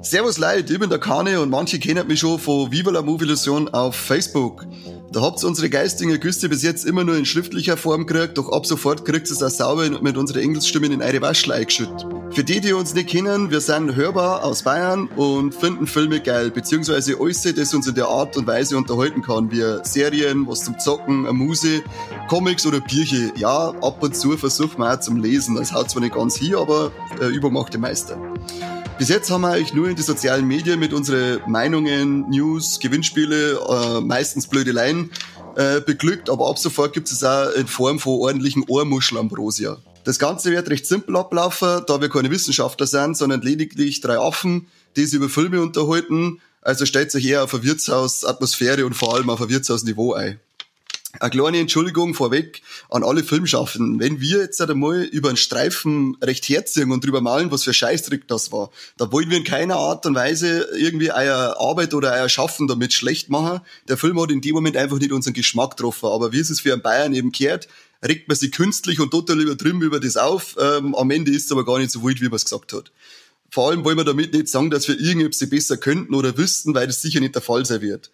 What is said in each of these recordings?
Servus Leute, ich bin der Kane und manche kennen mich schon von Viva la Movilusion auf Facebook. Da habt ihr unsere geistigen Ergüsse bis jetzt immer nur in schriftlicher Form gekriegt, doch ab sofort kriegt ihr es auch sauber mit unseren Engelsstimmen in eure Waschel eingeschüttet. Für die, die uns nicht kennen, wir sind hörbar aus Bayern und finden Filme geil, beziehungsweise alles, das uns in der Art und Weise unterhalten kann, wie Serien, was zum Zocken, eine Muse, Comics oder Bierche. Ja, ab und zu versuchen wir auch zum Lesen, das haut zwar nicht ganz hin, aber Übung macht den Meister. Bis jetzt haben wir euch nur in die sozialen Medien mit unseren Meinungen, News, Gewinnspiele, meistens Blödeleien, beglückt, aber ab sofort gibt es auch in Form von ordentlichen Ohrmuschel-Ambrosia. Das Ganze wird recht simpel ablaufen, da wir keine Wissenschaftler sind, sondern lediglich drei Affen, die sich über Filme unterhalten. Also stellt sich eher auf eine Wirtshaus-Atmosphäre und vor allem auf ein Wirtshaus-Niveau ein. Eine kleine Entschuldigung vorweg an alle Filmschaffenden. Wenn wir jetzt einmal über einen Streifen recht herziehen und drüber malen, was für Scheißdreck das war, da wollen wir in keiner Art und Weise irgendwie euer Arbeit oder euer Schaffen damit schlecht machen. Der Film hat in dem Moment einfach nicht unseren Geschmack getroffen. Aber wie es für einen Bayern eben kehrt, regt man sich künstlich und total übertrieben über das auf. Am Ende ist es aber gar nicht so wild, wie man es gesagt hat. Vor allem wollen wir damit nicht sagen, dass wir irgendetwas besser könnten oder wüssten, weil das sicher nicht der Fall sein wird.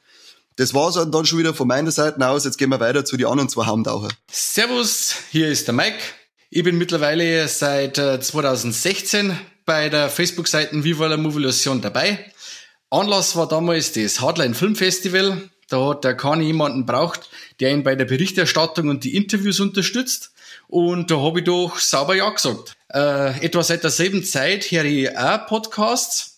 Das war's dann schon wieder von meiner Seite aus. Jetzt gehen wir weiter zu den anderen zwei Haumtaucher. Servus, hier ist der Mike. Ich bin mittlerweile seit 2016 bei der Facebook-Seite Viva la Movilusion dabei. Anlass war damals das Hardline Film Festival. Da hat der Kani jemanden braucht, der ihn bei der Berichterstattung und die Interviews unterstützt. Und da habe ich doch sauber Ja gesagt. Etwa seit derselben Zeit höre ich auch Podcasts.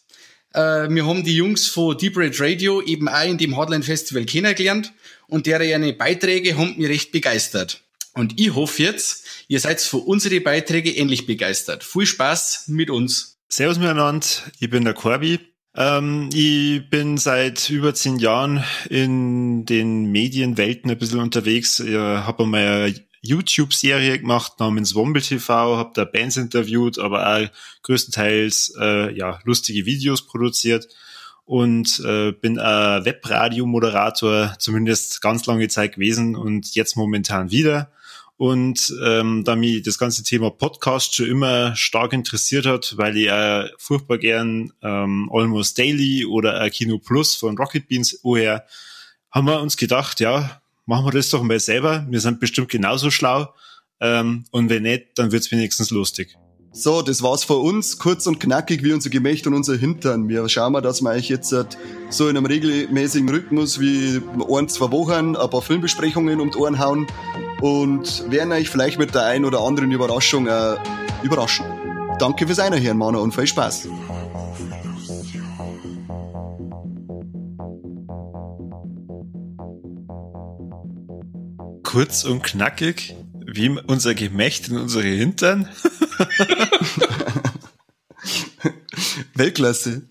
Wir haben die Jungs von Deep Red Radio eben auch in dem Hardline Festival kennengelernt und deren Beiträge haben mich recht begeistert. Und ich hoffe jetzt, ihr seid von unseren Beiträgen ähnlich begeistert. Viel Spaß mit uns. Servus miteinander, ich bin der Corby. Ich bin seit über 10 Jahren in den Medienwelten ein bisschen unterwegs. Ich habe einmal eine YouTube-Serie gemacht namens Womble TV, habe da Bands interviewt, aber auch größtenteils lustige Videos produziert und bin ein Webradio-Moderator, zumindest ganz lange Zeit gewesen und jetzt momentan wieder. Und da mich das ganze Thema Podcast schon immer stark interessiert hat, weil ich furchtbar gern Almost Daily oder Kino Plus von Rocket Beans anhöre, haben wir uns gedacht, ja, machen wir das doch mal selber. Wir sind bestimmt genauso schlau. Und wenn nicht, dann wird's wenigstens lustig. So, das war's von uns. Kurz und knackig wie unser Gemächt und unser Hintern. Wir schauen mal, dass wir euch jetzt so in einem regelmäßigen Rhythmus wie 1-2 Wochen ein paar Filmbesprechungen um die Ohren hauen und werden euch vielleicht mit der einen oder anderen Überraschung überraschen. Danke fürs Einhören, Manu, und viel Spaß. Kurz und knackig, wie unser Gemächt und unsere Hintern. Weltklasse.